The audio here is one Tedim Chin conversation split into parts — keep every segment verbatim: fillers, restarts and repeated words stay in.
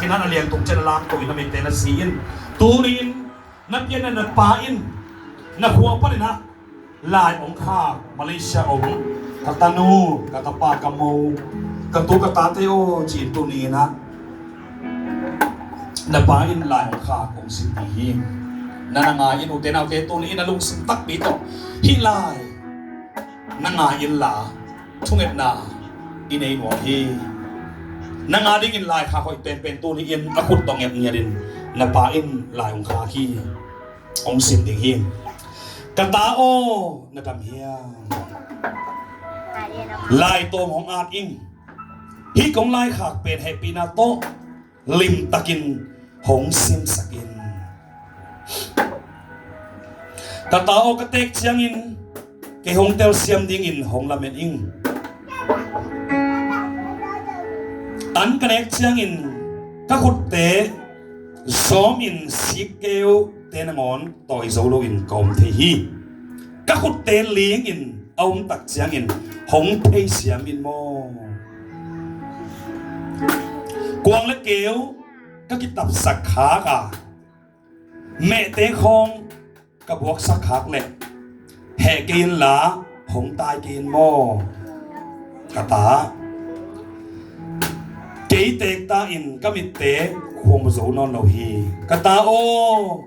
Ina na liangtung ciang a lak to in a mite na si in. Tuni in na pianna na pa in na khua panin ah lai hong khak Malaysia om ka tanu, ka tapa, ka mo, ka tu ka tate aw ci-in tuni in ah na pa in lai hong khak hong sim ding hi. Na na ngai in ute naute tuni in a lungsim takpi tawh hih lai na ngai inla thungetna i nei nuam hi. Na nga dingin lai khak hoih penpen tuni in a khut tawh ngetnget in na pa in lai hong khak hi. Hong sim ding hi. Ka ta aw, na dam hiam? Lai tawm hong at ing. Hih kong lai khak pen hehpihna tawh limtakin hong simsak in. Ka ta aw, ka teek ciangin kei hong telsiam dingin hong lamen ing. An ka nek ciangin ka khutte zawmin sikkeute nangawn tawi zo loin ka om thei hi. Ka khutte lingin a om tak ciangin hong theisiam in maw? Kuang le keu ka kitapsak khak a, mehte khawng ka buaksak khak leh heh kei inla hong tai kei in maw? Ka ta, kei teek ta in ka mitte khuam zo nawn lo hi. Ka ta aw,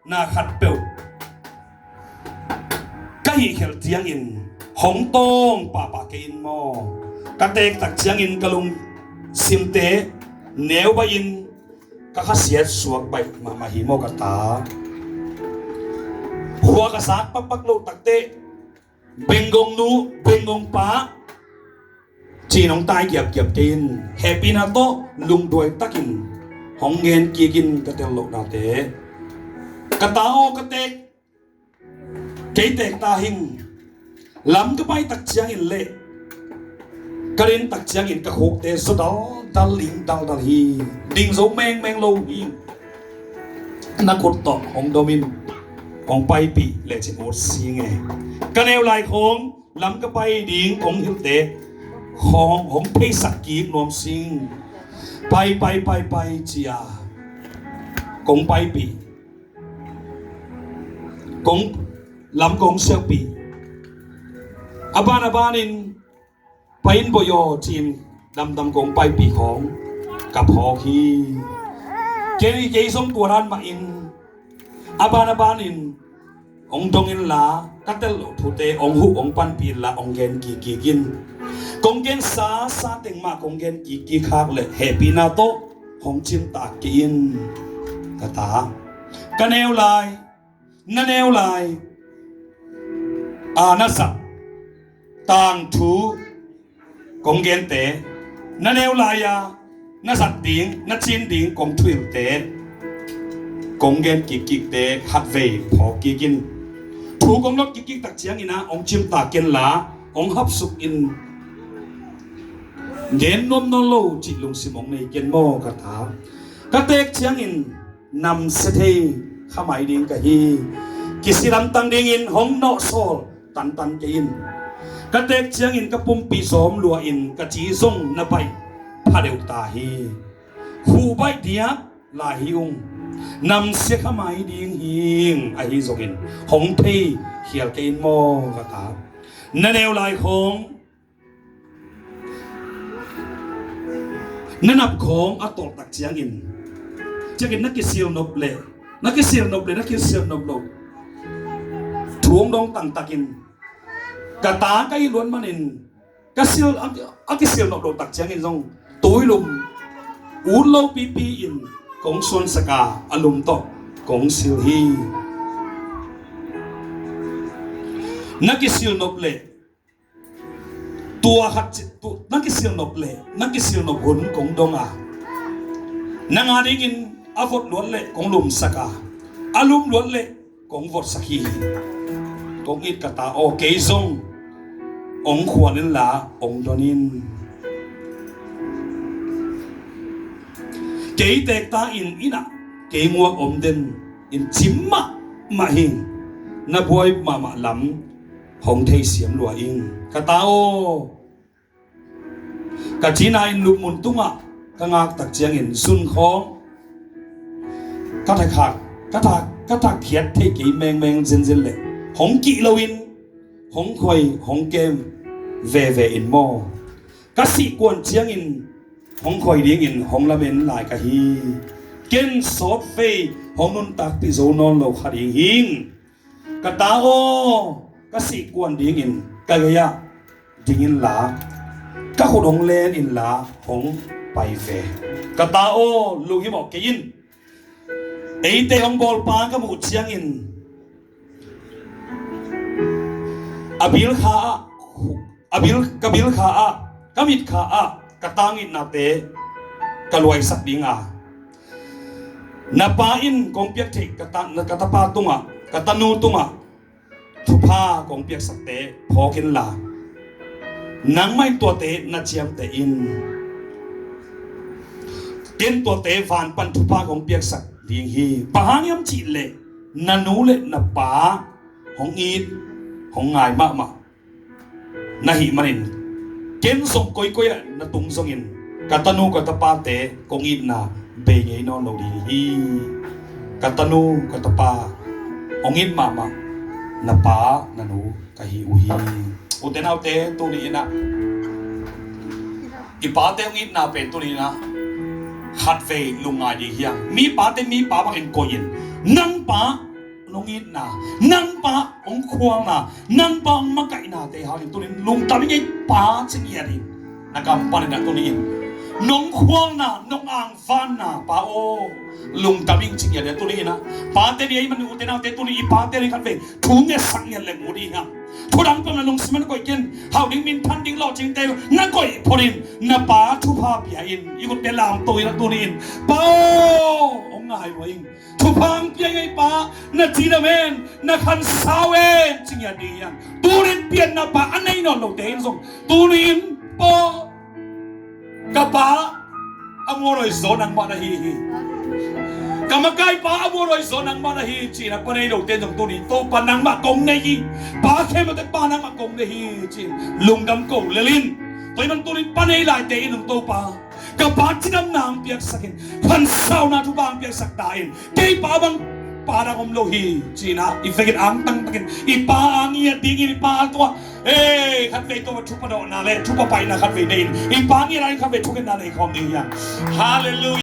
na khatpeuh ka hih khelh ciangin hong tawng pahpah kei in maw? Ka teek tak ciangin ka lungsimte neu baih in ka khasiat suak baih mahmah hi maw ka ta? Khua ka sak pakpak loh takteh benggong nu, benggong pa ci-in hong tai giapgiap kei in. Hehpihna tawh lungduai takin hong gen kik in ka tel lohnate. Ka ta aw, ka teek, kei teek ta hing. Lam ka pai tak ciangin leh ka din tak ciangin ka khukte zaw daldal, ling daldal hi. Ding zo mengmeng lo hi. Na khut tawh hong dom in, hong paipih lecin ut sing e. Ka neu lai khawng lam ka pai ding kong hilhte khawng hong pheisak kik nuam sing. Pai, pai, pai, pai ci-a kong paipih, kong lam kong siakpih. A ban a banin pai in boih aw ci-in damdam kong paipih khawng ka phawk hi. Kei, kei zong tua dan mahin a ban a banin hong dong inla ka tel loh thute hong huh hong panpih inla hong gen kikkik in. Kong gensa sa teng mah kong gen kikkik khak leh hehpihna tawh hong cimtak kei in ka ta. Ka neu lai, na neu lai a na zat tangthu kong gente, na neu lai-a na zat ding, na cin ding kong thuhilhte, kong gen kikkikte khatvei phawk kik in. Thu kong lot kikkik tak ciangin ah hong cimtak kenla hong hapsuk in. Gen nuam nawn lo cih lungsim hong nei ken maw ka ta. Ka teek ciangin namsia thei kha mai ding ka hi. Kisi lamtang dingin hong nawhsawl tantan kei in. Ka teek ciangin ka pumpi zawm lua in ka ci zong na baih pha deuh ta hi. Khuh baih diak lai hi ung. Namsia kha mai ding hi ing, ahi zongin hong thei khial kei in maw ka ta. Na neu lai khawng na nap khawng a tawlh tak ciangin, ciangin na kisil nop leh, na kisil nop leh, na kisil nop loh thu hong dong tangtakin ka ta ka hi luat manin ka sil a, a kisil nop loh tak ciangin zong tuilum ut lo pipi in kong suansak a, a lum tawh kong sil hi. Na kisil nop leh tua khat ci-, tu, na kisil nop leh, na kisil nop hun kong dong a, nang a dingin a vot luat leh kong lumsak a, a lum luat leh kong votsak hi. Kong it ka ta aw, kei zong hong khual inla hong don in. Kei teek ta in, inn ah kei nguak om den in cim mahmah hing. Na buai mahmah lam hong theisiam lua ing ka ta aw. Ka cina in lupmun tungah ka ngak tak ciangin zunkhawng ka thak, ka thak, ka thak khiat thei kei mengmeng zenzen leh hong kih loin hong khoi hong kem veve in maw, ka sih kuan ciangin hong khoi dingin hong lamen lai ka hi. Ken sawtvei hong nuntakpih zo nawn lo kha ding hing. Ka ta aw, ka sih kuan dingin ka gei-ah ding inla, ka khut hong len inla hong pai ve. Ka ta aw, lunghimawh kei in. Eite hong bawlpa ka muh ciangin a bil kha ah, a bil, ka bil kha ah, ka mit kha ah ka tangitnate ka luaisak ding a, na pa in kong piak theih ka ta, ka tapa tungah, ka tanu tungah thupha kong piaksakte phawk inla, nangmah in tuate na ciamteh in. Ken tuate van pan thupha kong piaksak ding hi. Bang hang hiam cih leh na nu le na pa hong it, hong ngai mahmah na hih manin, ken zong koikoi ah na tung zongin ka tanu ka tapate kong itna bei ngei nawn lo ding hi. Ka tanu ka tapa hong it mahmah na pa na nu ka hi uh hi. Ute naute, tuni in ah i pate hong itna pen tuni in ah khatvei lungngai ding hi hang. Mi pate mi pa bangin koih in, nang pa nong itna, nang pa hong khualna, nang pa hong makaihnate hangin tuni in lungdam ing ei pa, ci ngiat in. Na kam panin ah tuni in nong khualna, nong angvanna pa aw, lungdam ing ci ngiat in. Tuni in ah pate ni ei man, ute naute, tuni i pate ni khatvei thu ngetsak ngiat leng uh ding hi hang. Thu dang peuh na lungsim ah na koih ken, hauh ding, minthan ding, lawhcingte na koih phot in, na pa thupha pia in. I gutte lamto in ah tuni in, pa aw, hong ngai lua ing. Thupha hong pia ing ei pa, na cidam en, na khansau en, ci ngiat ding hi hang. Tuni in pianna pa a nei nawn lote in zong tuni in, pa aw, ka pa a mualoi zaw nangmah na hi hi. Ka makaipa a mualoi zaw nangmah na hi, ci-in ah pa nei lote in zong tuni in, Topa nangmah kong nei hi. Pa khempeuhte pa nangmah kong nei hi, ci-in lungdam ko lel in. Tua ahih manin tuni in pa nei laite in zong, Topa, ka pa cidamna hong piaksak in, khansauna thupha hong piaksak ta in. Kei pa bang pa dang om lo hi, ci-in ah i vekin angtang takin i pa a ngiat dingin, i pa a tua, eh, khatvei tua thupha dawhna le thupha paina khatvei nei in, i pa ngiat dingin khatvei thungetna nei khawm ding hi hang. Halleluiah.